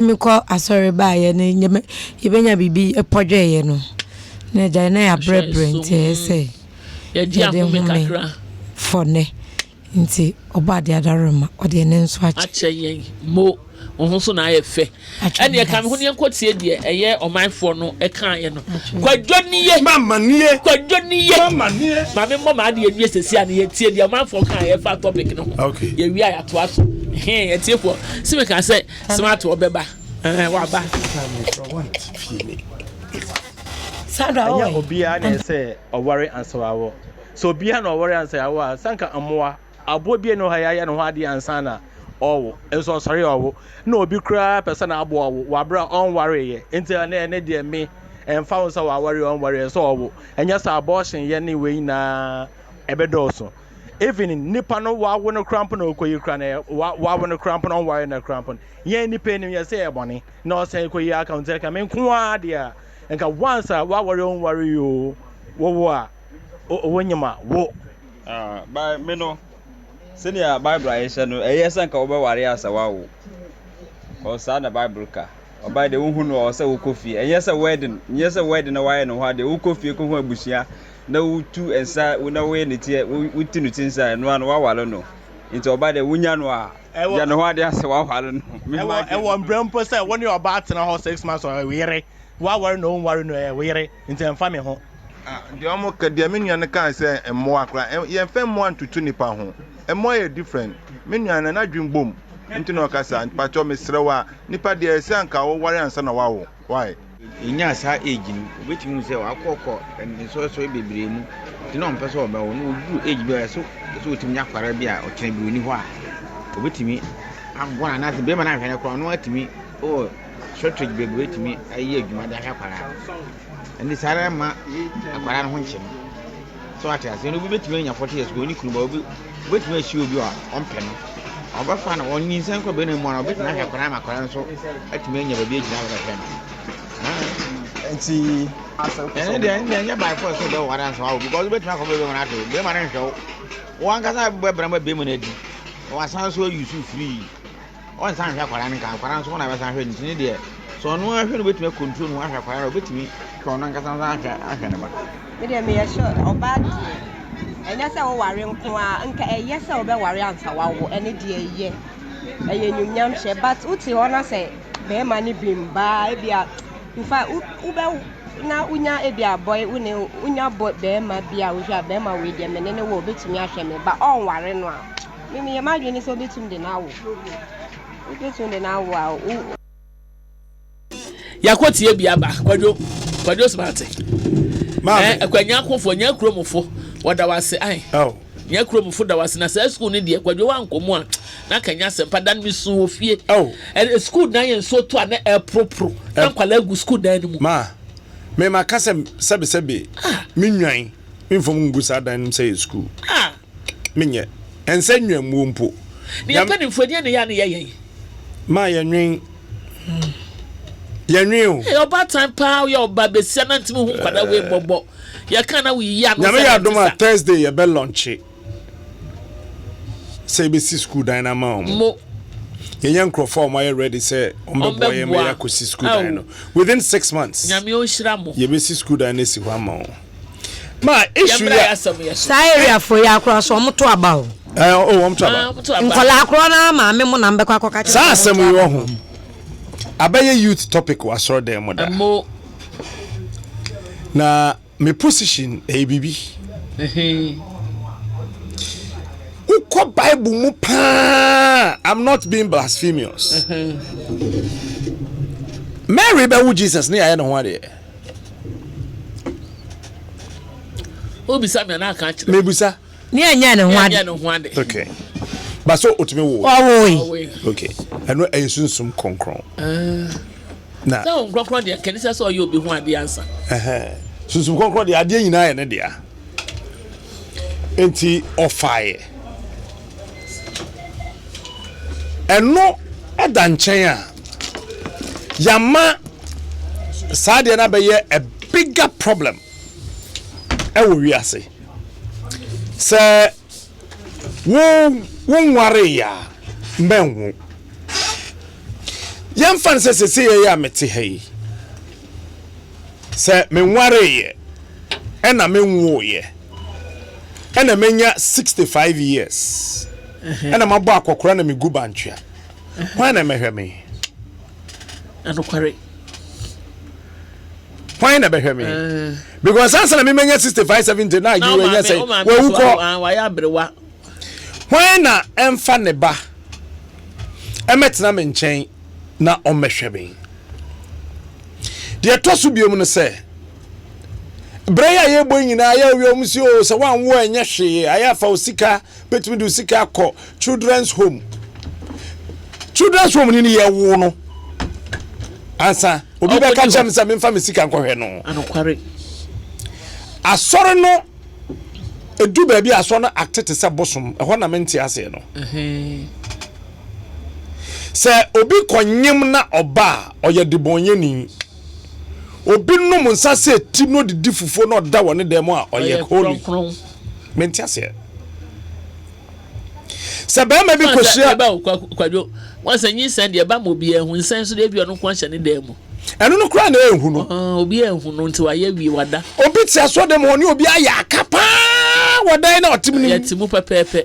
Mekɔ asɔre baeɛ no yɛbɛnya biribi pɔdwɛeɛ no na agyae na yɛabrɛbrɛ nti ɛyɛ sɛ yɛde home fɔ nnɛ nti ɔbɔ adeɛ adaworoma ɔde ɛnɛ nso akyɛ. Akyɛ yɛn mo wo ho so na ayɛ fɛ ɛneɛ ka me ho ne yɛnkɔ tie deɛ ɛyɛ ɔmanfoɔ no ɛkaeɛ no kwadwo nie Mama nie kwadwo nie Mama nie Maame mmɔ m'adeɛ nwie sɛsi a na yɛtie deɛ ɔmanfoɔ kaeɛ ɛfa topic no ho Okay. yɛwie a yɛatoa so hee atiefoɔ se meka sɛ Smart ɔbɛba ɛɛ waba. Sandra Ɛnyɛ ɔwɔ obiara na ɛsɛ ɔware ansa wawo. Sɛ obiara na ɔware ansa yawo a, sɛ anka mmoa, aboa bi ne hɔ a yɛayɛ ne ho adeɛ ansa na ɔwo. Nso ɔsɔre a ɔwo. Na obi koraa pɛ sɛ n'aboa wo wɔ abere a ɔnwareeɛ. Nti ɛnɛ ɛne deɛ me, ɛmfa ho sɛ waware o ɔnwareeɛ, sɛ ɔwo. Ɛnyɛ sɛ abortion yɛ ne wei nyinaa ɛbɛdɔɔso. Even nipa no wawo no koraa mpo na ɔkɔyi koraa no, wawo no koraa mpo na ɔnware no koraa mpo no, yɛn nipa anim yɛsɛ yɛ bɔne na ɔsan kɔyi aka ho. Nti nka me nko ara deɛ a, nka once a waware ɔnware yi o, wowo a, wonyim a, wo. Ah, by me no, sɛnea Bible ahyehyɛ no, ɛyɛ sɛ nka wobɛware ansa woawo. Cause saa na Bible ka. Ɔbaa deɛ wohu no ɔwɔ sɛ wokɔ fie. Ɛnyɛ sɛ wedding, nyɛ sɛ wedding na wayɛ ne ho adeɛ. Wokɔ fie kɔhu abusua na wotu nsa na woyɛ ne ti, wotu ne ti nsa ɛno ano woaware no. Nti ɔbaa deɛ wonya no a, yɛ ne ho adeɛ asɛ woaware no. Ɛwɔ ɛwɔ mbrɛ mpo sɛ wo ne ɔbaa tena hɔ 6 months, ɔyɛ wo yere. Woaware no ɔnware no, ɛyɛ wo yere. Nti ɛmfa me ho. Ah, deɛ ɔmo ka, deɛ me nua no kaa sɛ mmoa koraa, yɛmfa mmoa ntoto nipa ho. Mmoa yɛ different. Me nua no n'adwene bom nti na ɔka saa. Mpakyɛw mesrɛ wo a, nipa deɛ ɛsɛ anka woware ansa na woawo. Why? Yɛnyaa saa age no, wobɛtumi hu sɛ wakɔkɔ nsɔresɔre bebree mu nti na ɔmpɛ sɛ ɔbɛwo na ɔduru age bi a ɛsɛ sɛ ɔtumi nya akwadaa bi a ɔkyena bi ɔni hɔ a ɔbɛtumi aboa no anaasɛ bɛrima no ahwɛ no koraa ɔno atumi wɔ shortage bebree tumi ayɛ adwuma de ahwɛ akwadaa no. Ɛnde saa ara ma akwadaa no ho nkye no. So ate aseɛ no, obi bɛtumi anya 40 years kɔ ɔne kunu ba, obi obɛtumi ahyia obi a ɔmpɛ no, ɔbɛfa no, ɔnyinsɛn kɔ bɛrima mu a, ɔbɛtumi ahwɛ akwadaa ama akwadaa no nso atumi anya baabi agyina abɛhwɛ no. Nti ɛne deɛ ɛne deɛ ɛnyɛ by force sɛ ɔbɛware ansa wawo because wobɛtumi akɔ bɛbɛ mu no ate bɛrima no nhwɛ wo wo ankasa bɛbrɛ ma bɛrima no adi na wasan so ayi so free. Ɔnsan nhwɛ akwadaa no nka akwadaa no nso wɔn na bɛsan hwɛ no nti ne deɛ sɛ ɔno ara hwɛ no obetumi akontrol no ahwɛ akwadaa no obetumi hwɛ ɔno ankasa nso ahwɛ ahwɛ ne ba. Me deɛ meyɛ sure ɔbaa deɛ ɛnyɛ sɛ woware nko ara nka ɛyɛ sɛ wobɛware ansa wawo ɛne deɛ ɛyɛ ɛyɛ nyumnyam hyɛ but wote hɔ na sɛ bɛrima no bi mbaa ebi a nfa wobɛ na wonya ebi a boy wo ne wonya boy bɛrima bi a wohwɛ a bɛrima wei deɛ me ne ne wɔ obetumi ahwɛ me ba ɔnware no a Me meyɛ m'adwene ne sɛ wobɛtumi de no awo. Wobɛtumi de no awo a wo. Yɛakɔ tie bi aba kwadwo kwadwo smart. Maame. Eh, kwanya akofo nya kuromfo wɔda wase ai. Oh. Nya kuromfo da wase na saa sukuu no deɛ kwadwo wankɔ mu a na kanya asɛmpa dan mi su wɔ fie. Oh. Eh, sukuu dan yɛ nsuo to a na ɛporoporo na nkwadaa gu sukuu dan no mu. Ma me ma ka sɛ sɛbesɛbe ah. me nwan me mfam ngu saa dan no mu sɛ yɛ sukuu. Ah. Menyɛ. Ɛnsɛ nnwammuo mpo. Ne yɛn mpanimfoɔ deɛ na yɛ a na yɛ yɛn. Ma yɛnwen. Yɛnwen o. Ɛyɛ ɔbaatan paa woyɛ ɔba besia na ntumi hu nkwadaa wei bɔbɔ. Yɛka na woyiyi ano Nyame sɛ yɛ na adom nte a sa. Thursday yɛbɛ launche sɛ yɛbɛsi school dan no ama wɔn. Mo. Yɛnyɛ nkurɔfoɔ a wɔayɛ ready sɛ wɔbɛboa yɛn ma Wɔbɛboa. yɛakɔsi school dan Ao. no within 6 months. Nyame ɔnhyira mo. Yɛbɛsi school dan no asi hɔ ama wɔn. Ma issue Yɛmmra yɛ. yɛ asɛm yɛ so. Saa area foɔ yi akora so ɔmo to aba o. Ɛɛ o wɔn to aba. Ah, wɔn to aba. Nkɔlaa korɔ naa maame mo na mbɛkɔ akɔka kyerɛ Saa sɛ asɛm ɔmo yi to wɔ aba. ho. Abɛyɛ youth topic wɔ asɔre dan mu da. Mo. Na me position ɛyɛ biribi. Wokɔ Bible mu paa, I'm not being blasphemous. Mary bɛwo Jesus ne yɛayɛ ne ho adeɛ. Wobisa me anaa aka akyerɛ. Mebusa. Ne ɛnyɛ ne ho ade. Ɛnyɛ ne ho ade. Okay. Ba so otumi wo. Ɔwoe. Okay. Ɛno ɛyɛ sunsum kronkron. Na. Sɛ wɔn kronkron deɛ kɛne sɛ sɛ ɔyɛ obi ho adeɛ ansa. Sunsum kronkron deɛ adeɛ nyinaa yɛ ne dea. Nti ɔfaeɛ. Ɛno ɛda nkyɛn a yama saa deɛ no abɛyɛ a bigger problem ɛwɔ wiase sɛ wo wonwareeɛ a mɛnwo. Yɛmfa no sɛ seesei yɛyɛ a mete ha yi, sɛ menwareeɛ ɛna menwooeɛ ɛna manya 65 years ɛna mabɔ akɔkora na megu bantwea, hwan na ɛmɛhwɛ me? Ɛnokware. Hwan na ɛbɛhwɛ me? Eh. Because ansa na memanya 65 70 na ayewa nya sɛ wawu kɔ. Hwan na ɛmfa ne ba mmɛtena me nkyɛn na ɔmmɛhwɛ me? Deɛ ɛtɔ so biom no sɛ, berɛ yi a yɛrebɔ yi nyinaa yɛ awia wɔn si o sɛ wanwo a ɛnyɛ hwee ayɛ afa wo sika bɛtumi de wo sika akɔ children's home children's home ni ni yɛwo no ansa obi bɛka kyerɛ me sɛ memfa me sika nkɔhwɛ no asɔre no Edu baabi a asɔr no acte te sɛ bosom, ɛhɔ na mente aseɛ no. Sɛ obi kɔnyem na ɔba a, ɔyɛ debɔnyɛni. Obi nom nsa sɛ tim na ɔdidi fufuo na ɔda wɔ ne dan mu a, ɔyɛ holy. Mente aseɛ. Sɛ bɛrima bi kɔhyia. Ɛba o kwadwo wɔn sɛ nyinsɛn deɛ ɛba ma obiara hu nsɛn nso deɛ ebi ɔno nko ahyɛ ne dan mu. Ɛno no koraa na ɛnhu no. Obiara nhu no nti wayɛ wie wada. Obi te asɔre dɛm hɔ ne obi ayɛ aka paa wɔ dan na ɔte mu no mu. Yɛte mu pɛpɛɛpɛ.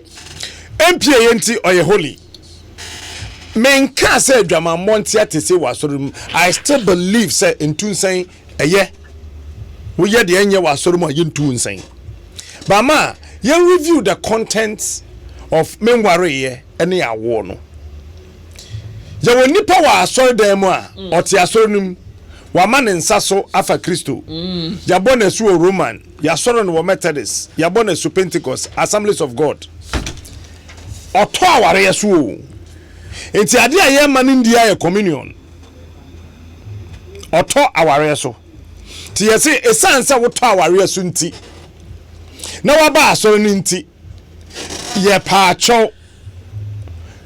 Ɛmpie yɛ nti ɔyɛ holy. Menkaa sɛ adwamammɔ nte atese wɔ asɔre mu. I still believe sɛ ntunsɛn Ɛyɛ, woyɛ deɛ ɛnyɛ wɔ asɔre mu a yɛntu wo nsɛn. But ma yɛn review the content of menwareeɛ ne awoɔ no. Yɛwɔ nipa wɔ asɔre dan mu a mm. ɔte asɔre no mu, wama ne nsa so afa Kristo. Mm. Yɛabɔ no asu wɔ Roman, yɛasɔre no wɔ Methodist, yɛabɔ no asu Pentecost, Assemblies of God. Ɔtɔ awareɛ so o. Nti adeɛ a yɛma no ndi ayɛ communion. ɔtɔ awareɛ so nti yɛse ɛsiane sɛ wotɔ awareɛ so nti na waba asɔre no nti yɛpaakyɛw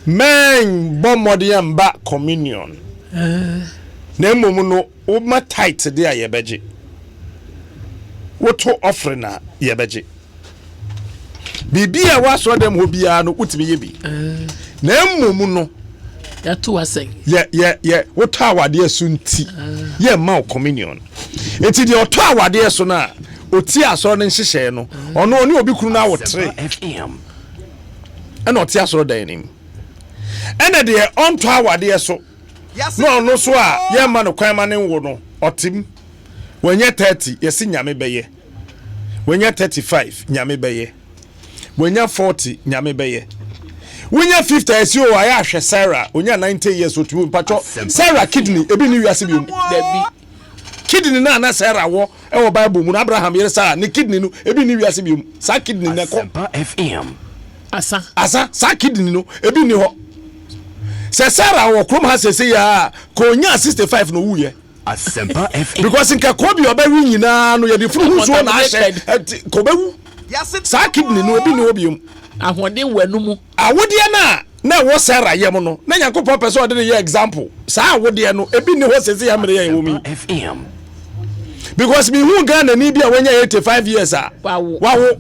mɛn bɔ mmɔden mba communion na mmom no woma tithe de a yɛbɛgye woto offering a yɛbɛgye Biribi a ɛwɔ asɔrɔdan mu hɔ biara no, wotumi yɛ bi. Na mmom no, yɛato asɛn. Yɛ yɛ yɛ wotɔ awadeɛ so nti yɛ mma wo communion. Eti deɛ ɔtɔ awadeɛ so no a otie asɔrɔ no nhyehyɛɛ no, ɔno ɔne obi kunu no awotere ɛna ɔte asɔrɔdan no mu. Ɛna deɛ ɔntɔ awadeɛ so na ɔno so a yɛmma no kwan ma ne nwo no, ɔte mu. Wanya 30, yɛse Nyame bɛyɛ. Wanya 35, Nyame bɛyɛ. Wanya 40, Nyame bɛyɛ. Wonya 50 a ɛsi o ayɛ ahwɛ Sarah, onya 90 years otumi mpatwɔ Sarah kidney ebi ni wiase biom. Dabi. Kidney na na Sarah wɔ ɛwɔ Bible mu no Abraham yere Sarah ne kidney no ebi ni wiase biom. Saa kidney na ɛkɔ. FM. Asa. Asa saa kidney no ebi ni hɔ. Sɛ Sarah wɔ kurom ha sese yɛ a ka onya 65 na owuiɛ. Asempa FM. Because nka Kobe ɔbɛwe nyinaa no yɛde funu ho nsuo na ahyɛ ɛti ka ɔbɛwu. Saa kidney no ebi ni hɔ biom. Ahoɔden wɔ ɛno mu. Awodeɛ no a na ɛwɔ Sarah yam no na Nyankopɔn pɛ sɛ ɔde no yɛ example. Saa awodeɛ no ebi ni hɔ sese yɛ mmere yɛ ɛwɔ mu yi. Because mehu Ghanani bi a wanya 85 years a wawo.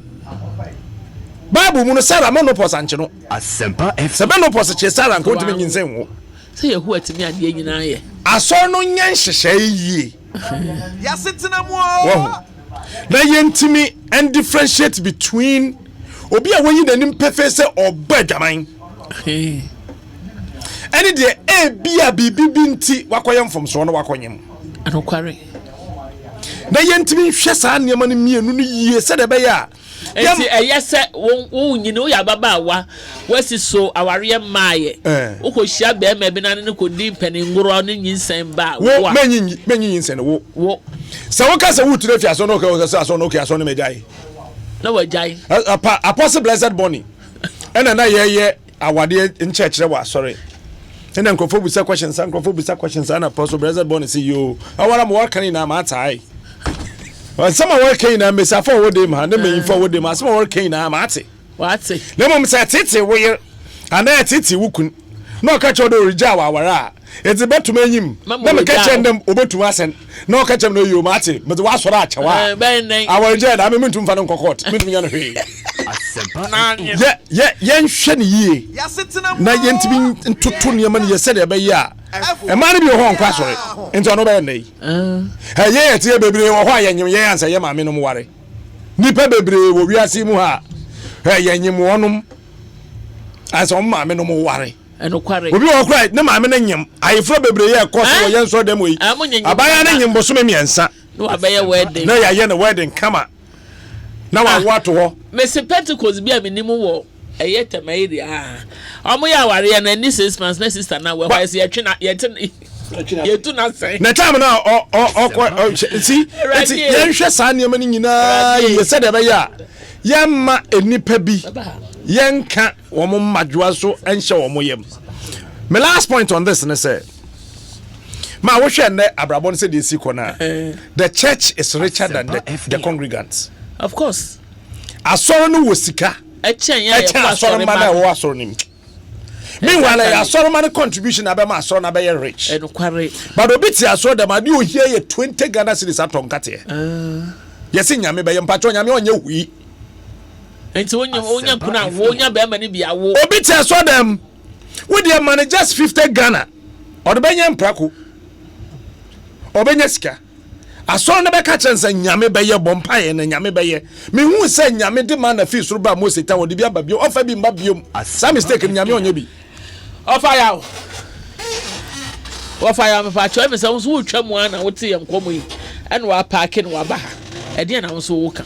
Bible mu no Sarah menopause ankye no. Sɛ menopause kye Sarah nka ɔntumi nyinsɛn nwo. Sɛ Yehowa tumi adeɛ nyinaa yɛ. Asɔre no nyɛ nhyehyɛe yie. Wahu? Na yɛntumi and differentiate between obi a wayi n'anim pefee sɛ ɔbɔ adwaman ɛne deɛ ebi a biribi bi nti wakɔyɛ mfomsoɔ na wakɔnyem. Nokware. Na yɛntumi nhwɛ saa nneɛma no mmienu no yie sɛdeɛ ɛbɛyɛ a Enti ɛyɛ sɛ wo wonyini, woyɛ ababaawa, woasi so awareɛ mmaeɛ, wokɔhyia barima bi na ne no kɔdi mpanin-ngorɔ ne nyinsɛn ba a, wo a. Menyi nyinsɛn no, wo. Wo. Sɛ woka sɛ woretu no afi asɔre no, okay, sɛ asɔre no, okay, asɔre no magyae. Na wagyae. Apa, Apostle Blessed Bonnie, ɛna na yɛyɛ awadeɛ nkyerɛkyerɛ wɔ asɔre. Ɛna nkurɔfoɔ bisa questions, nkurɔfoɔ bisa questions, ɛna Apostle Blessed Bonnie sɛ yoo, awara ma wɔreka no nyinaa maatae. Nsɛm a wɔreka nyinaa mmesiafo a wɔwɔ dan mu ha ne mmanyimfo a wɔwɔ dan mu ha, asɛm a wɔreka nyinaa mate. Wate. Na mmom sɛ ɛteetee wo yer anaa ɛteetee wo kun na ɔka kyerɛ wo dɛ origyaa wo awar a, edze bɛto m'enyim na meka kyerɛ no dɛ obotum asɛn na ɔka kyerɛ me dɛ yoo mate, medze w'asɔr akyɛ wo a, awargyaa de, ame menntum mfa no nkɔ court, menntum nyɛ no hwee. Yɛ, yɛ, yɛnhwɛ no yie na yɛntumi ntoto nneɛma no yie sɛdeɛ ɛbɛyɛ a. Mmaa no bi wɔ hɔ ɔnkɔ asɔre nti ɔno bɛyɛ nnɛ yi. Ɛyɛ yɛ teɛ bebree wɔ hɔ a yɛnyem yɛn ansa yɛ maame nom ware. Nipa bebree wɔ wiase mu ha a yɛnyem wɔnom ansa wɔn maame nom ware. Ɛnokware. Obi wɔ hɔ koraa ne maame no nyem. Ayeforɔ bebree yɛ ɛkɔ so wɔ yɛn nsɔre dɛm wɔ yi. Abaayewa no nyem bosome mmiɛnsa. Na wabɛyɛ wedding. Na yɛayɛ no wedding kama. Na wawo ato hɔ. Mese Pentecost bi a menim wɔ ɛyɛ Tema area a wɔn yɛ awareɛ no ɛni 6 months na sister na wɔ hɔ ɛsɛ yɛtwe na yɛte yɛtu na sɛn. Na time na ɔ ɔ ɔkɔ ɔ si eti yɛnhwɛ saa nneɛma no nyinaa yie sɛdeɛ ɛbɛyɛ a yɛmma nnipa bi yɛnka wɔn mmadwoa so nhyɛ wɔn yam. My last point on this ne sɛ ma wohwɛ nnɛ abrabɔ no sɛ deɛ esi kɔ no a the church is richer than the congregants. Of course. Asɔre no wɔ sika. Ɛkyɛn yɛ ɛkyɛn asɔre mma no a ɛwɔ asɔre no mu. Meanwhile ɛyɛ asɔre ma no contribution na abɛma asɔre no abɛyɛ rich. Ɛnokware. But obi te asɔre dɛm adeɛ ohia yɛ 20 Ghana cedis atɔ nkateɛ. Yɛsi nyame bɛyɛ mpakyɛw nyame ɔnyɛ hui. Nti wonya wonya kunu a wonya bɛrima no bi awo. Obi te asɔre dɛm wo deɛ ma no just 50 Ghana ɔde bɛnyɛ mprako ɔbɛnya sika. Asɔre no bɛka kyerɛ no sɛ Nyame bɛyɛ, bɔ mpaeɛ na Nyame bɛyɛ. Mehuu sɛ Nyame de mana fii soro baa Mose tam, ɔde bi aba bio, ɔmfa bi mma biom. Saa mistake no Nyame ɔnyɛ bi. Ɔfa yaw. Wɔfa yaw mepakyɛw ɛmi sɛ wo nso wotwa mu a na wote yɛn nkɔmɔ yi ɛna wapaake na waba ha ɛdeɛn na wo nso woka.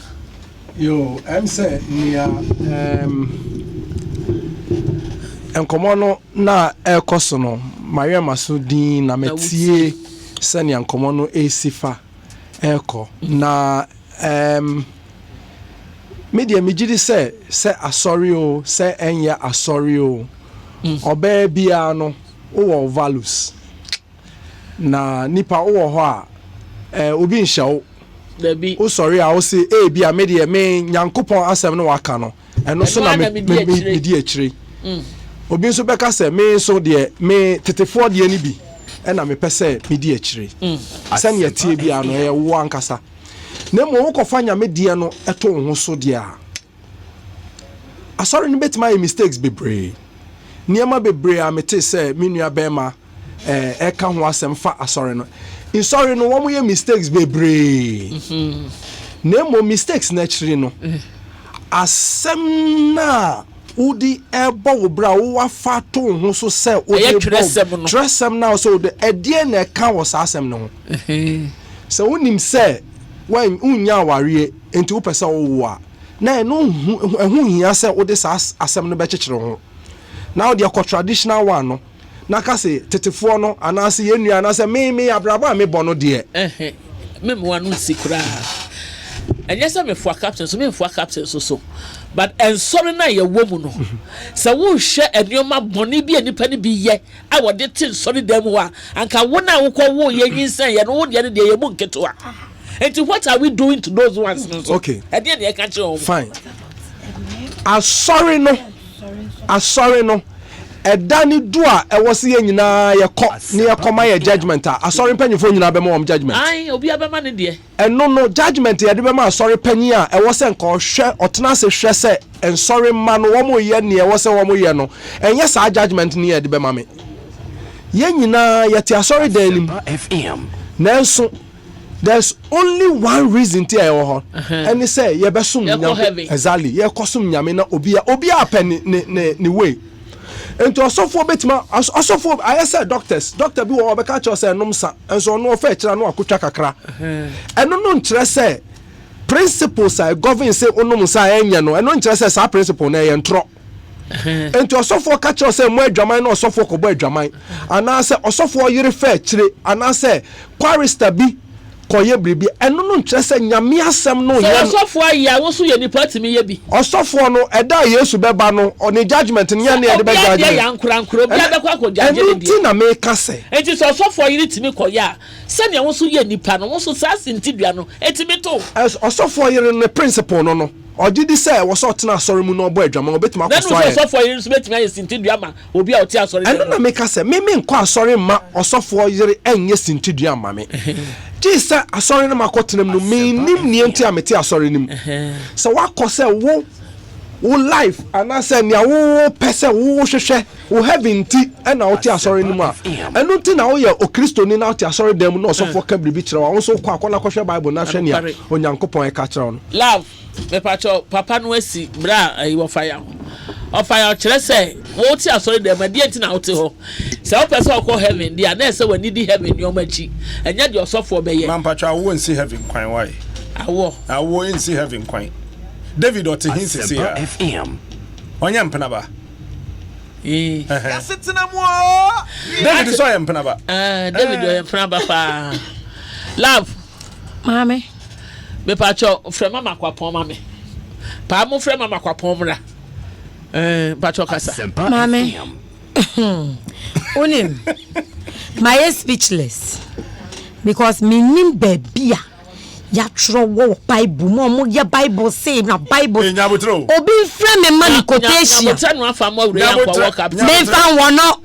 Yoo, ɛm sɛ nea ɛɛm nkɔmmɔ no na ɛrekɔ so no, mawɛn m'aso dinn na matie sɛnea nkɔmmɔ no resi fa rekɔ. Na ɛɛm me deɛ megye di sɛ sɛ asɔre o, sɛ ɛnyɛ asɔre o, ɔbaa biara no wowɔ wo values. Na nipa wowɔ hɔ a, eh, obi nhyɛ wo. Dabi. Wosɔre a wose, ebi a me deɛ me Nyankopɔn asɛm no waka no, ɛno so na medi akyire. Obi nso bɛka sɛ me nso deɛ me tetefoɔ deɛ no bi ɛna mepɛ sɛ medi akyire. Sɛnea ɛteɛ biara no ɛyɛ wo ankasa. Na mmom wokɔfa Nyame deɛ no to wo ho so deɛ a, Asɔre no bɛtumi ayɛ mistakes bebree. Nneɛma bebree a metee sɛ me nua bɛrima ɛka ho asɛm fa asɔre no. Nsɔre no wɔn yɛ mistakes bebree. Mm-hmm. Na mmom mistakes no akyiri no, asɛm no a wode ɛbɔ wo bra wowafa to wo ho so sɛ wode bɔ twerɛsɛm no a sɛ wode ɛdeɛ na ɛka wɔ saa asɛm no ho. Sɛ wonim sɛ wonnya awareɛ nti wopɛ sɛ wowo a, na ɛno ɛho nhia sɛ wode saa asɛm no bɛkyekyere ho. Na wode kɔ traditional one no, na ka se tetefoɔ no anaase yɛn nua anaasɛ me me abrabɔ a mebɔ no deɛ. Ɛhe, me mmoa no nsi koraa. Ɛnyɛ sɛ mefoa captain so, memfoa captain so so. But nsɔre no a yɛwɔ mu no, sɛ wohwɛ nneɛma bɔne bi a nnipa no bi yɛ a wɔde te nsɔredan mu hɔ a, anka wo no a wokɔwoo yɛ nyinsɛn yɛ no, wo deɛ no deɛ yɛ mu nketewa. Nti what are we doing to those ones no nso? Okay. Ɛdeɛ na yɛka kyerɛ wɔn. Fine. Asɔre no, asɔre no, ɛda ne du a ɛwɔ sɛ yɛn nyinaa yɛkɔ ne yɛkɔ ma yɛ judgement a, asɔre mpanyinfoɔ nyinaa bɛma wɔn judgement. Ayi, obiara bɛma ne deɛ. Ɛno no, judgement yɛde bɛma asɔre panyin a ɛwɔ sɛ nka ɔhwɛ, ɔtena ase hwɛ sɛ nsɔre mma no wɔn yɛ nea ɛwɔ sɛ wɔn yɛ no, ɛnyɛ saa judgement no yɛde bɛma me. Yɛn nyinaa yɛte asɔre dan no mu, nanso there's only one reason ti a yɛwɔ hɔ, ɛne sɛ yɛbɛsom Nyame. Exactly, yɛkɔsom Nyame na obia obia apɛ ne ne ne ne way. Nti ɔsɔfoɔ bɛtumi ɔsɔfoɔ ayɛ sɛ doctors, doctor bi wɔ hɔ ɔbɛka kyerɛ sɛ ɛnom sa, nso ɔno ɔfa akyire ano akotwa kakra. Ɛno no nkyerɛ sɛ principles a govern sɛ onom nsa a ɛnyɛ no, ɛno nkyerɛ sɛ saa principle no ɛyɛ ntorɔ. Nti ɔsɔfoɔ ka kyerɛ sɛ mmɔ adwaman na ɔsɔfoɔ kɔbɔ adwaman, anaasɛ ɔsɔfoɔ yere fa akyire, anaasɛ chorister bi kɔyɛ biribi, ɛno no nkyerɛ sɛ Nyame asɛm no Sɛ yɛ no. ɔsɔfoɔ ayɛ a, wo nso yɛ nipa tumi yɛ bi. Ɔsɔfoɔ no, ɛda a Yesu bɛba no, ne judgement no, nyɛ Sɛ ne yɛde bɛ obiara judge deɛ no. yɛ ankorankoro, obiara Ɛno bɛkɔ akɔ judge ɛno ne nti deɛ. na meka sɛ. Enti sɛ ɔsɔfoɔ yere tumi kɔyɛ a, sɛnea wo nso yɛ nipa no, wo nso saa sintidua no, ɛtumi to wo. Ɛs ɔsɔfoɔ yere no, ne principle no no, ɔgye di sɛ ɛwɔ sɛ ɔtena asɔre mu na ɔbɔ adwaman, ɔbɛtumi Na akɔ ɛno so nso ayɛ. ɔsɔfoɔ yere nso bɛtumi ayɛ sintidua ama obi a ɔte asɔre Ɛno na meka sɛ, me menkɔ asɔre mma ɔsɔfoɔ yere nyɛ sintidua mma me. Gye sɛ asɔre no makɔtena mu no, mennim nea nti a mete asɔre no mu. Sɛ woakɔ sɛ wo, Wo life anaasɛ nea wo pɛ sɛ wo hwehwɛ, wo heaven nti na wote asɔre no mu a, ɛno nti na woyɛ Okristoni na wote asɔre dan mu na ɔsɔfoɔ ka biribi kyerɛ wo a, wo nso wokɔ a kɔ na kɔhwɛ Bible na hwɛ nea Onyankopɔn ɛka kyerɛ wo no. Love, mepakyɛw, papa no asi bra ayi wɔfa yaw. Ɔfa yaw kyerɛ sɛ wote asɔre dan mu a, deɛ nti na wote hɔ? Sɛ wopɛ sɛ ɔkɔ heaven deɛ a, na ɛsɛ w'ani di heaven nneɛma akyi, ɛnyɛ deɛ ɔsɔfoɔ bɛyɛ. Ma mpakyɛw awoɔ nsi heaven kwan why? Awoɔ. Awoɔ nsi heaven kwan. David ɔte he sesei a? Ɔnyɛ mpenaba. Y'asetena mu oo. David sɛ ɔyɛ mpenaba. David ɔyɛ mpenaba paa. Love. Maame. Mepakyɛw frɛ mama kwapɔn ma me. Paa mo frɛ mama kwapɔn mmra. Mpakyɛw kasa. Maame. Wonim, mayɛ speechless because mennim baabi a yɛatwerɛ wɔ wɔ Bible mu a wɔyɛ Bible sei na Bible. Obi mfrɛ me ma me quotation. Memfa nwɔ no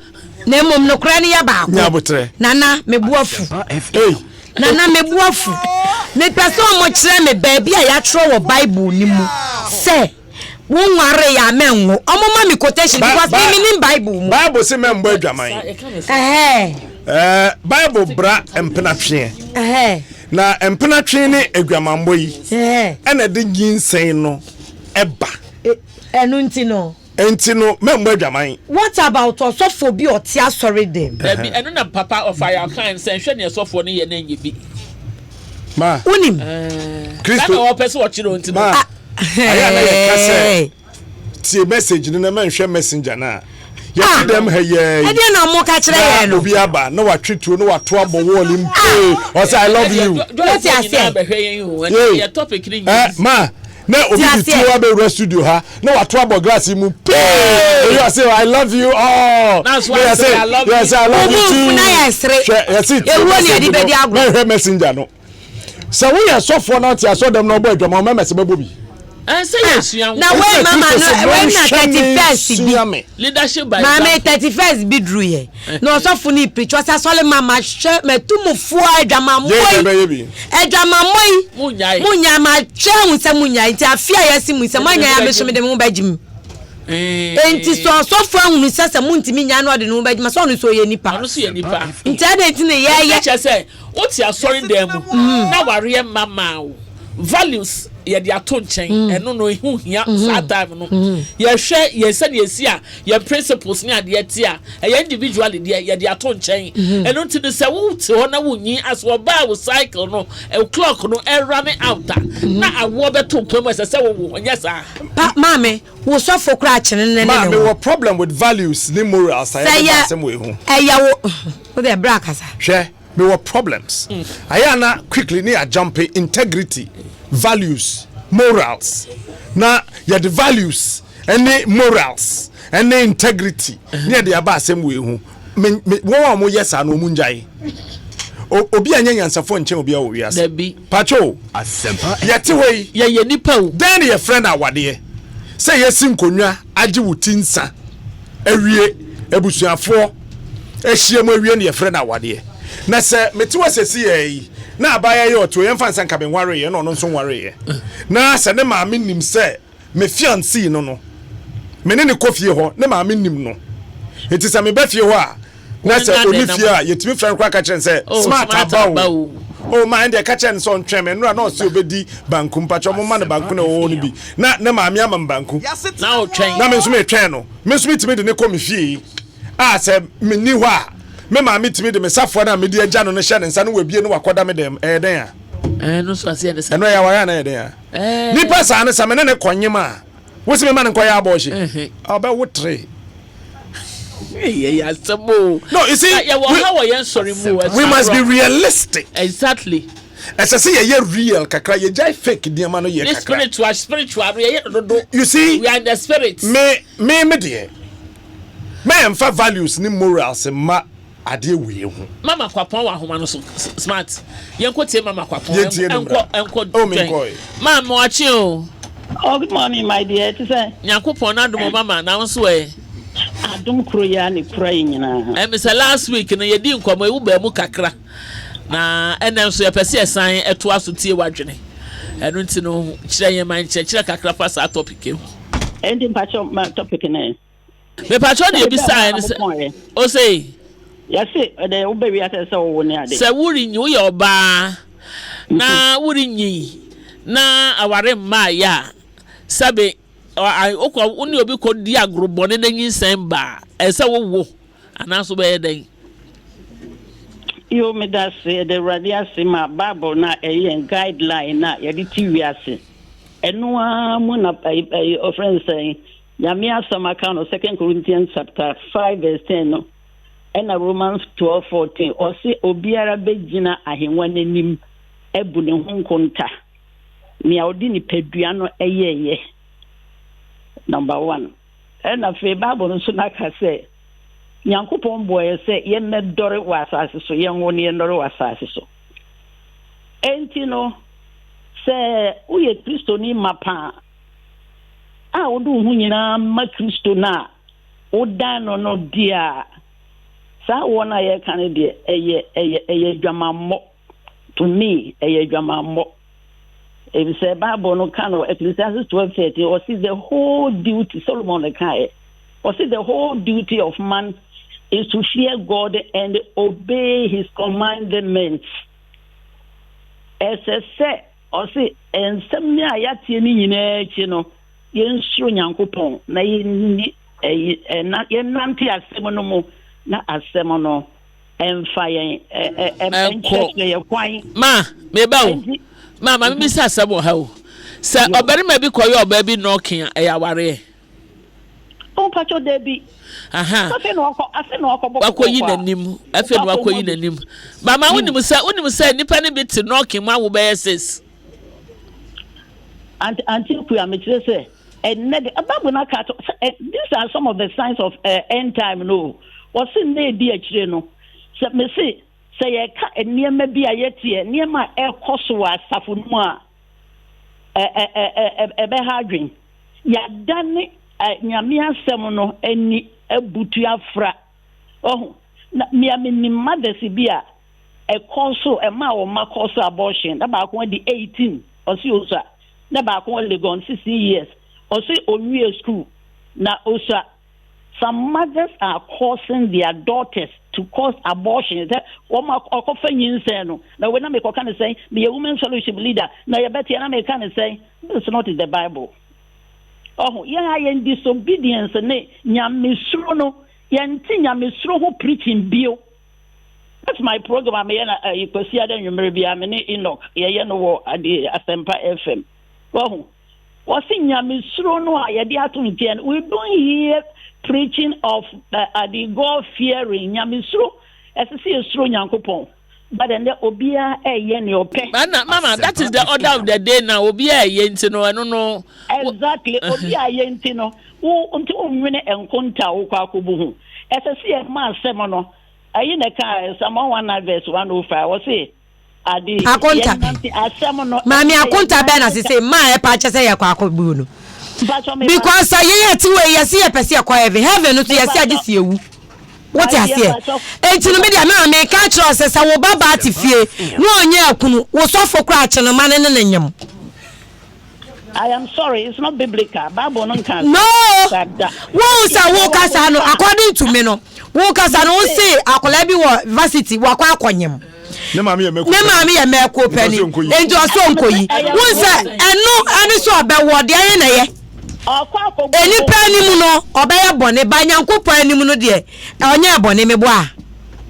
na mmom nokorɛ no yɛ baako. Nana me bo afu. Nana me bo afu. Mepɛ sɛ wɔkyerɛ me baabi a yɛatwerɛ wɔ Bible no mu sɛ Wo nwaree a mɛnwo. Ɔmo ma me quotation because me me nim bible mu. Bible se mɛnbɔ adwaman. Ɛhɛɛ. Bible bra mpenatweɛ. Ɛhɛɛ. Na mpenatwe ne adwamanbɔ yi. Ɛhɛɛ. Ɛna ɛde nyinsɛn no ɛba. Ɛno nti no. Nti no mɛnbɔ adwaman. What about ɔsɔfoɔ bi a ɔte asɔre dɛm? Dabi ɛno na papa ɔfayaw kae no sɛ nhwɛ nea sɔfoɔ no yɛ na ɛnyɛ bi. Ma. Wonim. Kristo. Saa na ɔpɛ sɛ ɔkyerɛ nti no. Ma. Ayɛ a na yɛka sɛ tie message no na mɛnhwɛ messenger no a. Yɛte dɛm ha yɛɛ yi. Ɛdeɛ na ɔmo ka kyerɛ yɛn no. Na obi aba na watwe tuo na wato abɔ wall mu pee. Ɔsɛ I love you. Wote aseɛ. Yee. Ma na obi de tuo abɛwura studio ha na wato abɔ glass yi mu pee. Eyi ɔsɛ I love you all. Na yɛsɛ I love you too. Hwɛ yɛsɛ tie message no mɛnhwɛ messenger no. Sɛ woyɛ sɔfoɔ na ɔte asɔdɛm na ɔbɔ adwama ɔmɛmɛ sɛ bɛbɔ bi. Ɛnsɛ yɛ sua na wei mama no wei na 31st bi leadership by maame 31st bi duru yɛ na ɔsɔfo no preach ɔsɛ asɔre ma ma hwɛ matu mo foɔ adwamammɔ yi adwamammɔ yi munyae ma hwɛ ahu sɛ munyae nti afe a yɛasi mu sɛ moanyae a me so mede me ho bɛgye mu enti sɛ ɔsɔfo ahunu sɛ sɛ montumi nyae na ɔde ne ho bɛgye ma sɛ ɔno nso ɔyɛ nipa nti adɛn nti na yɛyɛ Wote asɔredan mu na awareɛ mma maa wo values yɛde ato nkyɛn ɛno no ɛho hia saa time no yɛhwɛ yɛn sɛdeɛ ɛsi a yɛn principles ne adeɛ te a ɛyɛ individually deɛ yɛde ato nkyɛn ɛno nti no sɛ wote hɔ na wonyi as wɔbaa wo cycle no clock no ɛrane out a na awoɔ bɛto nkwa mu ɛsɛ sɛ wowo ɛnyɛ saa. Pa maame wo sɔfo koraa kyene ne ne ne wo. Maame wɔ problem with values ne morals a yɛde ba asɛm wei ho. Ɛyɛ wo wo deɛ bra kasa. Hwɛ me wɔ problems ayɛ a na quickly ne yɛ jumpe integrity values morals na yɛde values ɛne morals ɛne integrity ne yɛde aba asɛm wei ho me me wɔn a wɔyɛ saa no wɔn ngyae obi a nyɛ nyansafoɔ nkyɛn obi a wɔ wiase patro yɛte hɔ yi yɛyɛ nipa o dɛn ne yɛfrɛ no awadeɛ sɛ yɛsi nkonnwa agye wo ti nsa awie abusuafoɔ ahyia mu awie no yɛfrɛ no awadeɛ. Na sɛ mete hɔ sɛsi yi na abaayewa yi ɔte hɔ yɛmfa nsa nka menwareeɛ na ɔno nso nwareeɛ na sɛ ne maame nim sɛ me fiancee no no me ne ne kɔ fie hɔ ne maame nim no nti sɛ meba fie hɔ a na sɛ ɔni fie a yɛtumi frɛ no koraa ka kyerɛ no sɛ oh, smart aba o o maa ɛndeɛ ka kyerɛ no sɛ ɔntwɛn me nnora na ɔse ɔbɛdi banku mpakyɛ ɔmo ma no banku na ɛwɔ hɔ no bi na ne maame ama me banku na me nso metwɛn no me nso metumi de ne kɔ me fie a sɛ menni hɔ a me maame tumi de me safoa no a mede agya no no hyɛ ne nsa no wabie no wakɔda me dɛm ɛyɛ dɛn a ɛno ɛyɛ aware a na ɛyɛ dɛn a nipa saa no sɛ me ne ne kɔnyem a Wo se me ma no nkɔyɛ abortion? Ɔbɛwo tre. Ɛyɛ asɛm o. No, you see, yɛwɔ ha wɔ yɛn sɔre mu. We must be realistic. Exactly. Ɛsɛ sɛ yɛyɛ real kakra, yɛgyae fake nneɛma no yɛ kakra. Spiritual, spiritual no yɛyɛ dodo. You see, we are in the spirit. Me, me, me deɛ, mɛnfa values ne morals mma. adeɛ wei ho. Mama Kwapɔn wɔ ahoma no so smart yɛnkɔ tie Mama Kwapɔn Yɛntie no ɛnkɔ mmra. ɛnkɔ Oh, twɛn menkɔe. Maame wakye o. Oh good morning my dear ɛte sɛ. Nyankopɔn n'adom o mama na wo nso ɛ. Adom koro yi ara na ekura yɛn nyinaa. Ɛmi sɛ last week no yɛdi nkɔmɔ ewu baa mu kakra na ɛnɛ nso yɛpɛ sɛ yɛsan ɛtoa so tie w'adwene ɛno nti no kyerɛ yɛn ma nkyerɛkyerɛ kakra fa saa topic yi ho. Ɛnti mpakyɛw ma topic no ɛ. Mepakyɛw deɛ ebisaeɛ ne sɛ ose. Yɛse ɛdɛ wobɛ wiase sɛ wowo ne ade. Sɛ worenyi woyɛ ɔbaa na worenyi na aware mmaeɛ a sɛbe wokɔ wo ne obi kɔ di agoro bɔne na nyinsɛn ba a ɛsɛ wowo anaasɛ wobɛyɛ dɛn? Yo, meda ase. Yɛda Awurade ase ma Bible no a ɛyɛ yɛn guideline no a yɛde te wiase. Ɛno ara mu na ɔfrɛ no sɛn Nyame asɛm aka no Second Corinthians chapter 5 verse 10 no ɛna Romans 12 14 ɔse obiara bɛgyina ahengua n'anim abu ne ho nkonta nea ɔde nipadua no ɛyɛɛyɛ number one ɛna afei Bible no nso n'aka sɛ Nyankopɔn bɔɔ yɛ sɛ yɛmmɛdɔre wɔ asase so, yɛnwo na yɛnnɔre wɔ asase so. Enti no, sɛ woyɛ Kristoni mapa a wode wo ho nyinaa ma Kristo no a wodan no no deɛ a, saa wɔn a yɛreka no deɛ, ɛyɛ ɛyɛ ɛyɛ adwamammɔ. To me, ɛyɛ adwamammɔ. Efisɛ Bible no ka no Ecclesiastes 12:13, ɔsi the whole duty, Solomon na kaeɛ, ɔsi the whole duty of man is to fear God and obey his commandments. Ɛsɛ sɛ ɔsi nsɛm ne a yɛateɛ no nyinaa akyi no, yɛnsuro Nyankopɔn na yɛnni ɛyi ɛna yɛnnante asɛm no mu na asɛm no ɛmfa yɛn ɛnkyerɛkyerɛ yɛ kwan. Ma meba o ma ma mebisa asɛm wɔ ha o sɛ ɔbarima bi kɔyɛ ɔbaa bi nɔɔke a ɛyɛ awareɛ. Mpatsɔ dabi. Afei na wakɔ afei na wakɔ bɔ wakɔyi n'anim afei na wakɔyi n'anim mama wonim sɛ wonim sɛ nnipa no bi te nɔɔke mu awo bɛyɛ sis. Ante ante kuya mekyerɛ sɛ ɛnɛ de Bible no aka sɛ these are some of the signs of uh, end time no. Wɔse nna a ɛdi akyire no, sɛ mese sɛ yɛka nneɛma bi a yɛteɛ, nneɛma a ɛrekɔ so wɔ asafo no mu a, ɛbɛha adwen. Yɛadane Nyame asɛm no ani abutu afra. Ɔho, na mea menim mothers bi a ɛkɔ so, ɛmaa wɔn mma kɔɔ so abortion, na baako adi 18, ɔse osua, na baako wɔ Legon 16 years, ɔse onwie school, na osua. Some mothers are causing their daughters to cause abortion sɛ wɔn akɔfa nyinsɛn no na wei na mekɔka ne sɛn meyɛ women's fellowship leader na yɛbɛteɛ na meka ne sɛn. This is not in the bible. Ɔho yɛn a yɛn disobedience ne nyamesuro no yɛnte nyamesuro ho preaching bio. That's my program a meyɛ na ɛyi eh, Kwasi Ada nwummere biara me ne Enoch yɛyɛ no wɔ ade Asɛmpa FM. Wahu? Wɔse nyamesuro no a yɛde ato nkyɛn no, we don't hear preaching of uh, uh, the God fearing. Nyamesuro, ɛsɛ sɛ yɛsuro Nyankopɔn. But ɛnɛ obiara ɛyɛ nea ɔpɛ. Ana mama that is the order of the day now. Obiara ɛyɛ nti no ɛno no. Exactly obiara ɛyɛ nti no wo nti wo nwene nkonta a wokɔ akɔbu ho. Ɛsɛ sɛ yɛma asɛm no ɛyi na ɛka Psalm 119 verse 105 wɔse Akonta bɛn? Maame akonta bɛn na sese mmaa ɛpa akyɛ sɛ yɛkɔ akɔbu no? Because sɛ yɛn yɛ ti wɔ yi yɛsi yɛ pɛ sɛ yɛkɔ heaven heaven no so yɛsi agye si ewu. Wote aseɛ? Enti no me deɛ maa meka kyerɛ sɛ sɛ wo ba baa te fie na ɔnyɛ akunu wo sɔfo koraa kyenema ne ne ne nyem. I am sorry, it's not biblical. Bible no nka No! Wohu sɛ wo kasa no, according to me no, wo kasa no, wo se akwadaa bi wɔ varsity, wakɔ akɔnyem. Ne maame yɛ mɛko. Ne maame yɛ mɛko pɛni. Enti ɔsɛ ɔnkɔyi. Wohu sɛ ɛno ɛne sɛ ɔbɛwɔ deɛ ɛhe na ɛyɛ. Nnipa anim no ɔbɛyɛ bɔne, ba Nyankopɔn anim no deɛ ɔnyɛɛ bɔne, meboa?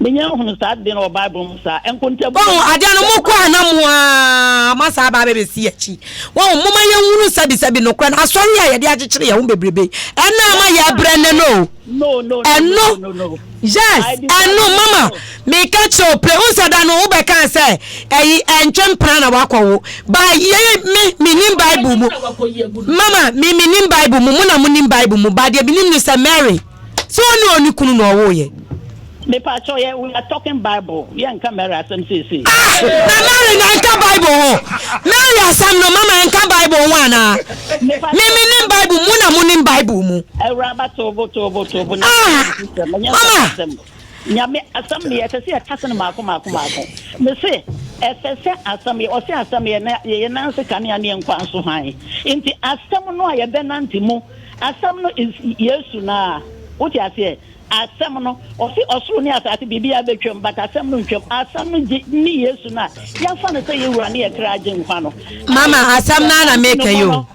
Menya nhunu saa ade no wɔ Bible mu saa. Nkontabu. Wahu, adeɛ no mokɔ a na mo ara moasan aba abɛbɛsi akyi. Wahu, momma yɛnhunu sɛbisɛbi nokorɛ no. Asɔre a yɛde akyekyere yɛn ho bebrebe yi, ɛno ama yɛbrɛ nnɛ no o. No, no, no, Ɛno, no, no, no. yes, I ɛno, disagree. mama, meka kyerɛ wo plɛ, wohu sɛ da no wobɛkaa sɛ ɛyi ɛntwe mpena na wakɔwo. Ba yɛn, me, menim Bible mu. Mama, me, menim Bible mu, mo na monim Bible mu, ba deɛ menim ne sɛ Mary, Sɛ ɔne ɔne kunu na ɔwoo yɛ. Mepakyɛw yɛ we are talking bible yɛ nka Mary asɛm seesei. Ah na Mary na ɛnka bible ho Mary asɛm no mama ɛnka bible ho anaa me me nim bible mu na mo nim bible mu. Awuraba tobo tobo tobo na ah mama. Nyame asɛm no yɛ ɛsɛ sɛ yɛkasa no maako maako maako mese ɛsɛ sɛ asɛm yɛ ɔsɛ asɛm yɛ na yɛyɛ nanse kanea ne yɛn kwan so hann nti asɛm no a yɛbɛnante mu. Asɛm no is Yesu no ara. Wote aseɛ? Asɛm no, ɔse ɔsoro ne asase biribiara bɛtwam but asɛm no ntwam. Asɛm no gye ne Yesu no a yɛafa no sɛ yɛn Wura ne yɛn kra Agyenkwa no. A Mama, asɛm no ara na yɛnante meka no yi mu o. no,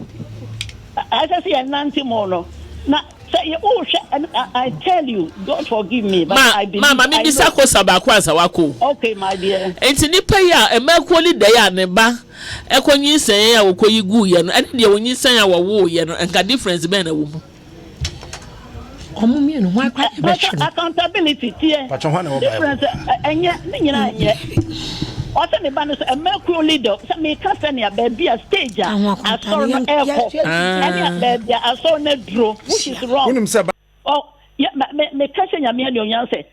ɛsɛ sɛ yɛnante mu no. Na sɛ yɛ wohwɛ ɛno, I, I tell you, God forgive me, but Ma, I ma, believe, ma I mebisa know. kosa baako ansa wakɔ o. Okay, my dear. Nti nipa yi a mmakuo leader yi a ne ba ɛkɔ nyinsɛn a wɔkɔyi guiɛ no ɛne deɛ wɔnyinsɛn a wɔwoeɛ no nka difference bɛn na ɛwɔ mu? Ɔmo mmienu hwan koraa na ɛbɛhwɛ no? Accountability teɛ Patro hwan na ɛwɔ Bible? difference ɛnyɛ ne nyinaa nyɛ ɔsɛ ne ba no sɛ ɛmɛkuo leader sɛ meka sɛnea baabi a stage a asɔre no ɛkɔ ɛne a baabi a asɔre no aduro which is wrong. Wonim sɛ Ɔ yɛ me meka hyɛ Nyame anuonyam sɛ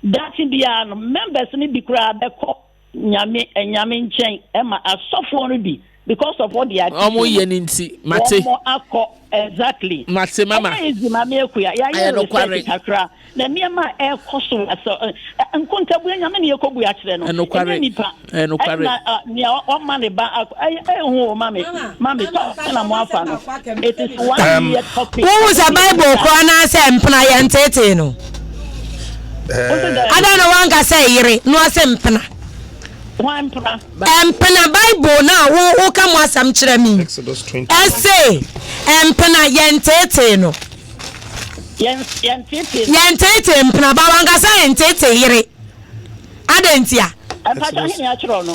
daakye biara no members no bi koraa bɛkɔ Nyame anyame nkyɛn ɛma asɔfoɔ no bi because of what they are Wɔn teaching yɛ no no nti mate. wɔn akɔ exactly. Mate mama. Ɛnyɛ easy maame Akua Ɛyɛ yɛayɛ nokware. research kakra na nneɛma a ɛrekɔ so wɔ asɔ ɛ nkontabuo Nyame na yɛkɔbu akyerɛ no Ɛnokware. ɛnyɛ nipa Ɛyɛ nokware. ɛna ɛ, nea ɔma ne ba akɔ ɛyɛ ɛhu o mame mame tɔ na mo afa no it is one year topic. Wohu sɛ Bible korɔ no ara sɛ mpena yɛ nteetee no. Adɛn na wanka sɛ yere na ɔse mpena? Mpena Bible no a wo woka mu asɛm kyerɛ me yi ɛse mpena yɛnteetee no. Yɛnteetee mpena ba wanka sɛ nteetee yere. Adɛn ntia? Mpakyɛ he ne atwerɛ no?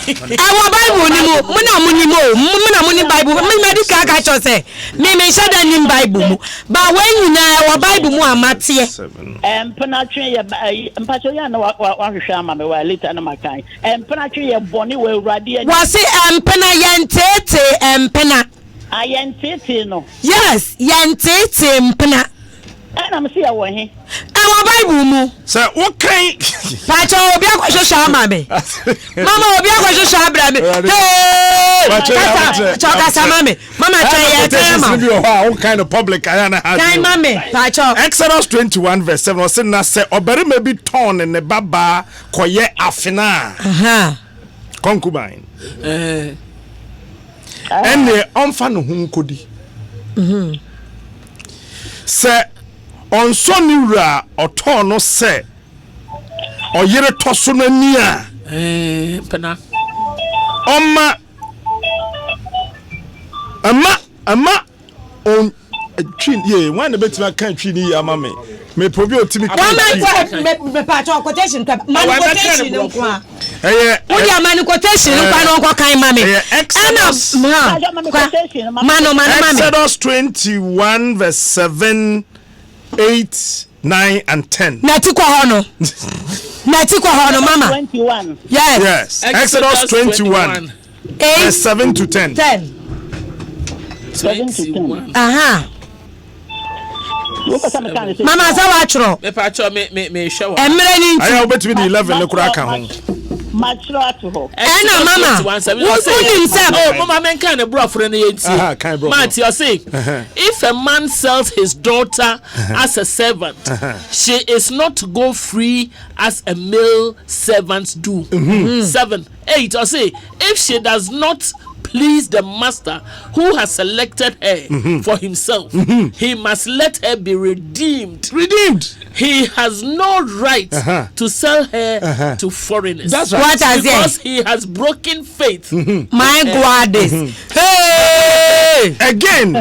Ɛwɔ Bible no mu, mo na monim o, mo na monim Bible. Me madi kan aka kyerɛ sɛ, me menhyɛ da nnim Bible mu. Ba wei nyinaa ɛwɔ Bible mu a mateɛ. Mpenatwe yɛ mpakyɛ yɛ na wahwehwɛ ama me wa later na makan. Mpenatwe yɛ bɔne wɔ Awurade anim. Wɔse mpena yɛnteetee mpena. Ah yɛnteetee no. Yes, yɛnteetee mpena. Ɛna me se ɛwɔ he? Ɛwɔ Bible mu. Sɛ wokan. Pakyɛ obi akɔhwehwɛ ama me. Mama obi akɔhwehwɛ abra me. Hey! Kasa, kyɛ kasa ma me. Mama kyɛ yɛ kan ma. Bi wɔ hɔ a wokan no public ayɛ na ha. Kan ma me, pakyɛ. Exodus 21 verse 7 ɔse na sɛ ɔbarima bi tɔn ne ba baa kɔyɛ afenaa. Concubine. Eh. Ɛnneɛ ɔmfa ne ho nkɔdi. Sɛ ɔnsɔ ne wura a ɔtɔɔ no sɛ ɔyere tɔ so no ani a, ɔmma mma mma on twi yie wọn na betumi aka twi ni yie ama me mepɛ obi a otumi ka twi. Wɔn ma mepatɔ quotation kɔ ma no quotation no nko a. Ɛyɛ wodi ama no quotation no nkwa na ɔnkɔ kan ma me. Ɛyɛ Exodus. Ɛna ma ma no ma no ma me. Exodus 21 verse 7 8 9 and 10. Na ti kɔ hɔ no. Na ti kɔ hɔ no mama. Yes. Yes. Exodus 21 verse 7 to 10. 10. 21. Aha. Mama sɛ woatwerɛ. Mepatwɔ me me mehwɛ wɔ. Mmerɛ ni nti. Ayɛ wobɛtumi de 11 no koraa ka ho. Matwerɛ ato hɔ. Ɛna mama wonim sɛ. Oh mama menka ne borɔfo no yɛ ntie. Mate ɔse if a man sells his daughter as a servant she is not to go free as a male servant do. 7 8 ɔse if she does not please the master who has selected her mm-hmm. for himself, mm-hmm. he must let her be redeemed. Redeemed. He has no right uh-huh. to sell her uh-huh. to foreigners. That's right. What has because he has broken faith. Mm-hmm. My God is. Mm-hmm. Hey! Again,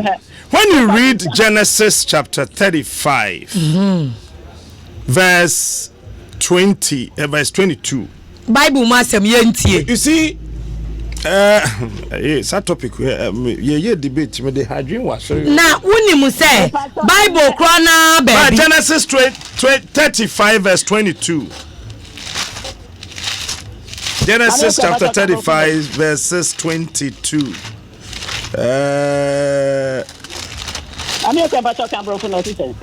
when you read Genesis chapter 35, mm-hmm. verse 20, uh, verse 22. Bible mu asɛm yɛntie. You see, uh, eh, saa topic eh, yɛyɛ debate me de hadwen wɔ asɔre. Na wonim sɛ Bible korɔ naa baabi. Genesis 35 verse 22. Genesis chapter 35 verses 22. Eh. Ame sɛ mpatsɔ kan borɔfo na ɔsi sɛn.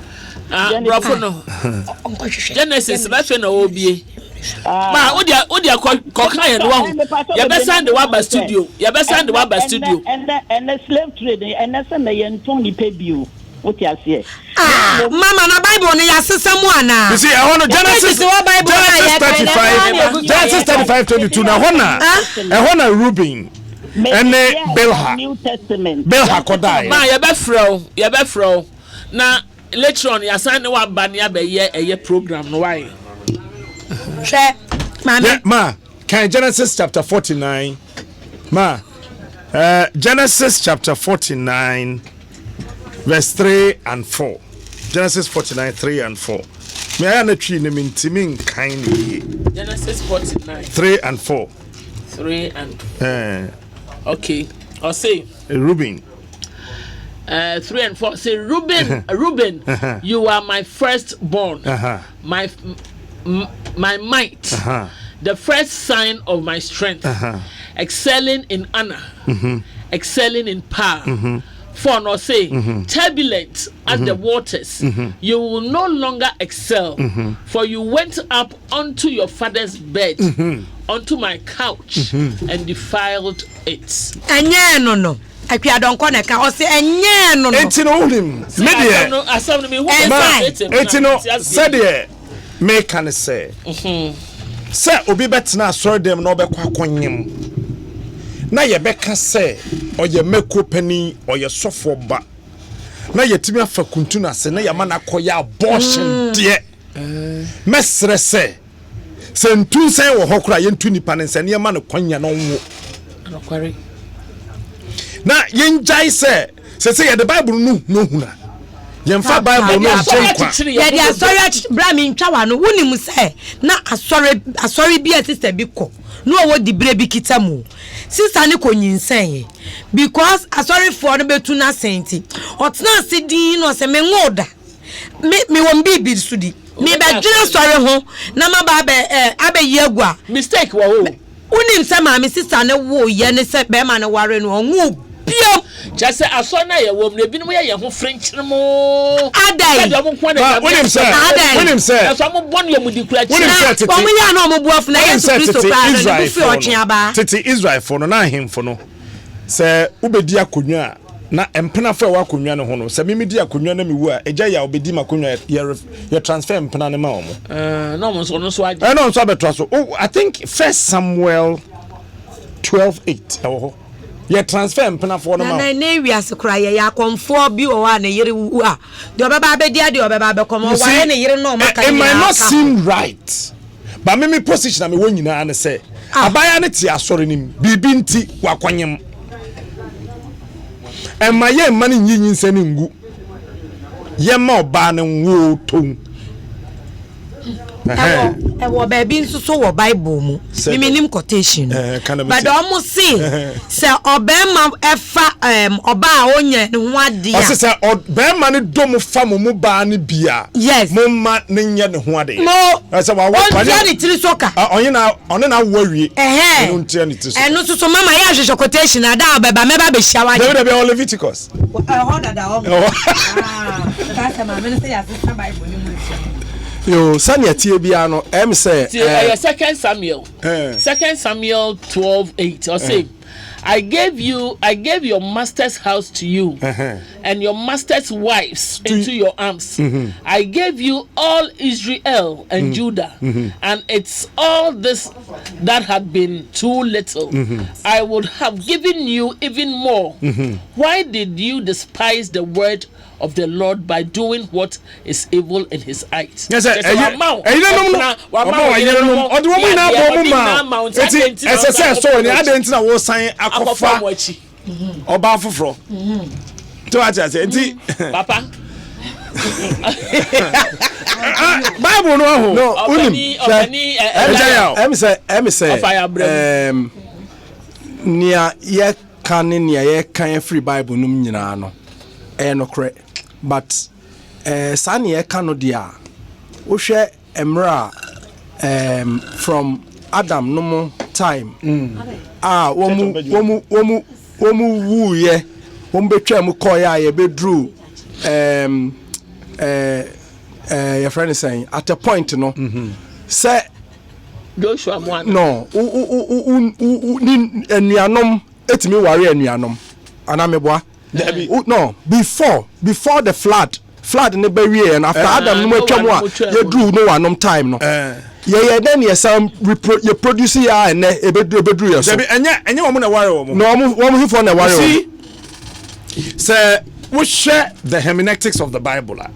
Ah, borɔfo no. Genesis na afei na ɔrebie. Ah. Ma o deɛ o deɛ kɔ kɔka yɛn no wahu. Yɛbɛsan de waba studio. Yɛbɛsan de waba studio. Ɛnɛ ɛnɛ slave trade ɛnɛ sɛ na yɛn tɔn nipa bio. Wote aseɛ. Ah, mama na Bible no yɛasesa mu anaa? You see, ɛhɔ no Genesis Genesis 35 Genesis 35 22 na ɛhɔ na ɛhɔ na Reuben. ɛne Bilha Bilha kɔdaeɛ. Ma yɛbɛfrɛ wo yɛbɛfrɛ wo na later on yɛasan ne waba ne abɛyɛ ɛyɛ program no wayɛ. Hwɛ maame. Yeah, ma kan Genesis chapter 49 ma uh, Genesis chapter 49 verse 3 and 4 Genesis 49 3 and 4 me ayɛ na twi ne mentimi nkan ne yie. Genesis 49 3 and 4 3 and Eh. Okay. Ɔse. Reuben. 3 and 4 say Reuben, Reuben, you are my firstborn, my might, the first sign of my strength, excelling in honor, excelling in power. 4 no say, turbulent as the waters, you will no longer excel, for you went up unto your father's bed, unto my couch, and defiled it. Ɛnyɛɛ no no Akua Donkor na ɛka ɔse ɛnyɛɛ no no. Enti no wonim me deɛ ma enti no sɛdeɛ meka ne sɛ sɛ obi bɛtena asɔre dɛm na ɔbɛkɔ akɔnyem na yɛbɛka sɛ ɔyɛ mɛkuo panin ɔyɛ sɔfoɔ ba na yɛtumi afa kuntun ase na yɛama no akɔyɛ abortion deɛ mɛsrɛ sɛ Sɛ ntunsɛn wɔ hɔ koraa yɛntu nipa no nsɛ na yɛma no kwanya na ɔnwo. Na yɛngyae sɛ sɛ sɛ yɛde Bible no hunahuna. Yɛmfa Bible no nto nkwa. Yɛde asɔre akyekyere bra mi ntwa wa no wonim sɛ na asɔre asɔre bi a sista bi kɔ na ɔwɔ dibere bi kita mu sista ne kɔ nyinsɛn because asɔrefoɔ no bɛtu n'asɛn nti ɔtena ase din na ɔsɛ menwo da me mewɔ me biribi so di mebɛdwene asɔre ho na maba abɛ ɛ abɛyi agu a. Mistake wɔ hɔ o. Wonim sɛ maame sista no woo yɛ ne sɛ bɛrima no ware no ɔnwoo biom. Kyerɛ sɛ asɔre no a yɛwɔ mu no ebinom yɛ yɛn ho frenkyeremoo. Adɛn? Sɛdeɛ wɔn nko ara na Ma Nyame wonim sɛ asɛm. Adɛn? wonim sɛ Nanso wɔn bɔne a wɔdi kura wonim kyerɛ. sɛ Na tete wɔn yɛ a na wɔn bo afu na wonim Yesu sɛ Kristo tete koraa no ne bo fui Israelfoɔ ɔtwe no abaa. tete Israelfoɔ no na ahemfo no Sɛ wobɛdi akonnwa a, na mpenafo a ɛwɔ akonnwa no ho no, sɛ me medi akonnwa na mewu a, agya Yaw bɛdi m'akonnwa, yɛ yɛ transfer mpena no ma wɔn. Eh, na ɔmo nso ɔno nso agye. Ɛna ɔno nso abɛtoa so. Oh, I think First Samuel 12 8 ɛwɔ hɔ. Yɛ transfer mpenafoɔ no ma Na wɔn. na ne wiase koraa yɛyɛ akɔmfoɔ bi wɔ hɔ a ne yere wu a deɛ ɔbɛba abɛdi adeɛ ɔbɛba abɛkɔm You see, ɔware ne yere na ɔma it, ka it ne might nyinaa not ka ho. seem right. But me me position a mewɔ nyinaa ne sɛ ah. abaayewa no te asɔre no mu biribi nti wakɔnyem ɛma yɛn mma no nyi nyinsɛn no ngu yɛma ɔbaa no nwo tom ɛwɔ ɛwɔ baabi nso so wɔ bible mu mimi nim quotation no but ɔmo se sɛ ɔbɛrima ɛfa ɛm ɔbaa a ɔnyɛ ne ho adeɛ ɔse sɛ ɔbɛrima no dɔ mo fa mo mu baa no bi a Yes. Mo mma no nyɛ ne ho adeɛ. Mo. Ɛsɛ wawo. Ɔntua ne tiri so ka. Ɔnye na ɔne na awo awie. Ɛhɛn. Ɔno ntua ne tiri so. Ɛno nso so mama yɛ ahwehwɛ quotation ada a ɔbɛba mɛba abɛhyia wa. Dabi dabi ɛwɔ Leviticus. Ɛhɔ dada hɔ. Ɛhɔ. Kaa sɛ maame no sɛ yɛasesa Bible no mu nsɛm. Yo, sɛnea ɛteɛ biara no, ɛm sɛ. Ti ɛyɛ Second Samuel. Second Samuel 12:8 ɔse. I gave you, I gave your master's house to you, uh-huh. and your master's wives into your arms. Mm-hmm. I gave you all Israel and mm-hmm. Judah, mm-hmm. and it's all this that had been too little. Mm-hmm. I would have given you even more. Mm-hmm. Why did you despise the word of the Lord by doing what is evil in his eyes. Yɛ sɛ ɛyɛ ɛyerenom no ɔma wɔn yerenom ɔde wɔn nyinaa bɔ wɔn ma eti ɛsɛ sɛ ɛsɔ wɔn ni adan ti na wɔsan akɔfa ɔbaa foforɔ tí wàá ti ase eti. Papa. Bible no aho. No, unim hwɛ ɛmi sɛ ɛmi sɛ ɛɛm nea yɛ. ka ne nea yɛrekan afiri Bible no mu nyinaa no, ɛyɛ nokorɛ. But eh, saa nea yɛka no deɛ a, wohwɛ mmerɛ a um, from Adam no mo time mm. a wɔn wɔn wɔn wɔn wuiɛ, wɔn bɛtwa mu kɔeɛ a yɛbɛduru um, eh, eh, yɛfrɛ no sɛn at a point no mm -hmm. sɛ Joshua mu ana? No, wo wo wo wo ne anuanom etumi ware anuanom anaa meboa? Dabi. No, before before the flood. Flood no ba wieɛ no after Adam nom atwa mu a yɛduru Noah nom time no yɛyɛ dɛn na yɛsan repro yɛ produce yɛ a ɛnɛ ɛbɛduru ɛbɛduru yɛ so. Dabi ɛnyɛ ɛnyɛ wɔn na ɛware wɔn. Na wɔn wɔn hefoɔ na ɛware wɔn. Sɛ wohwɛ the hermeneutics of the Bible a.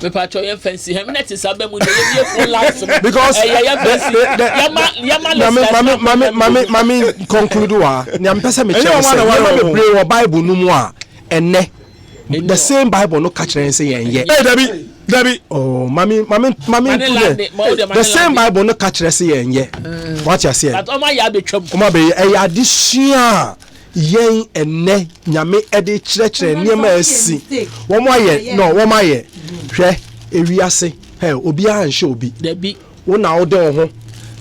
mepatwɔ yɛn fɛnsi hermeneutics abɛ mu de yɛn yɛ phone lines no. Because ɛyɛ yɛn fɛnsi yɛma yɛma list. Mami mami mami mami conclude wa nea mpɛ sɛ mekyerɛ sɛ nneɛma bebree wɔ Bible no mu a ɛnɛ. The same bible no ka kyerɛ yɛn sɛ yɛn yɛ. Ee dabi dabi. Oh mami mami mami ntu dɛ. The same bible no ka kyerɛ sɛ yɛn yɛ. Mm. Wate aseɛ. But ɔmo ayɛ abɛtwam. Ɔmo abɛyɛ ɛyɛ adesua a yɛn ɛnɛ nyame ɛde kyerɛkyerɛ nneɛma asi. Wɔn ayɛ no wɔn ayɛ hwɛ ewiase hɛ obiara nhyɛ obi. Dabi. Wo na wode wo ho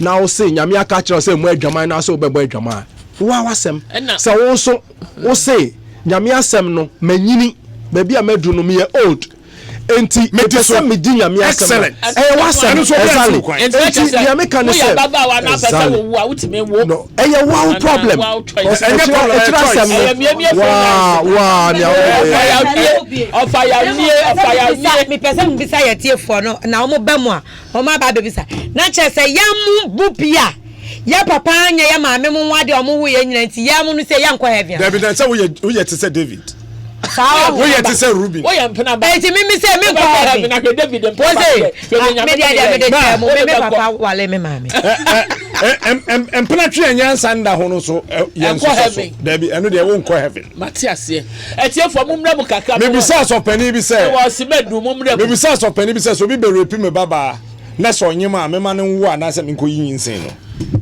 na wo se nyame aka akyerɛ wo sɛ mmɔ adwaman na sɛ wobɛbɔ adwaman a wo ara w'asɛm. Sɛ wo nso wo se nyame asɛm no manyini baabi a maduru no meyɛ old enti mepɛ sɛ medi nyame asɛm no ɛyɛ w'asɛm exactly enti nea meka ne sɛ exactly no ɛyɛ wo wo problem ɛkyerɛ asɛm no waa waa nea wode mepɛ sɛ mebisa yɛ tiefoɔ no na wɔn ba mu a Wɔn aba abɛbisa. Na kyerɛ sɛ yɛn mo bu bi a yɛ papa anyɛ yɛ maame mo ho adeɛ a wɔn wo yɛn nyina nti yɛn mo no sɛ yɛn nkɔ heaven anaa? Dabi na sɛ woyɛ woyɛ te sɛ David. Saa ɔho Woyɛ te sɛ Reuben. Woyɛ mpena ba. Enti me me sɛ me nkɔ heaven. Na hwɛ David mpena ba. Wose me deɛ deɛ me de kyerɛ mo me me papa wale me maame. Mpena twe a nyansa nda ho no so yɛ nsosɔ so. Dabi ɛno deɛ wonkɔ heaven. Mate aseɛ. Atiefoɔ mo mmrɛ mu kakra. Mebisa asɔpanin bi sɛ. Mewɔ ɔsema du mo mmrɛ mu. Mebisa asɔpanin bi sɛ sɛ obi bɛ rape me babaa na sɛ ɔnyem a mema no nwo anaasɛ menkɔ yi nyinsen no.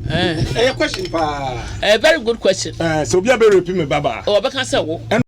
Ɛyɛ question paa. Ɛyɛ very good question. Sɛ obi abɛ rape me babaa. Ɔbɛka sɛ wo.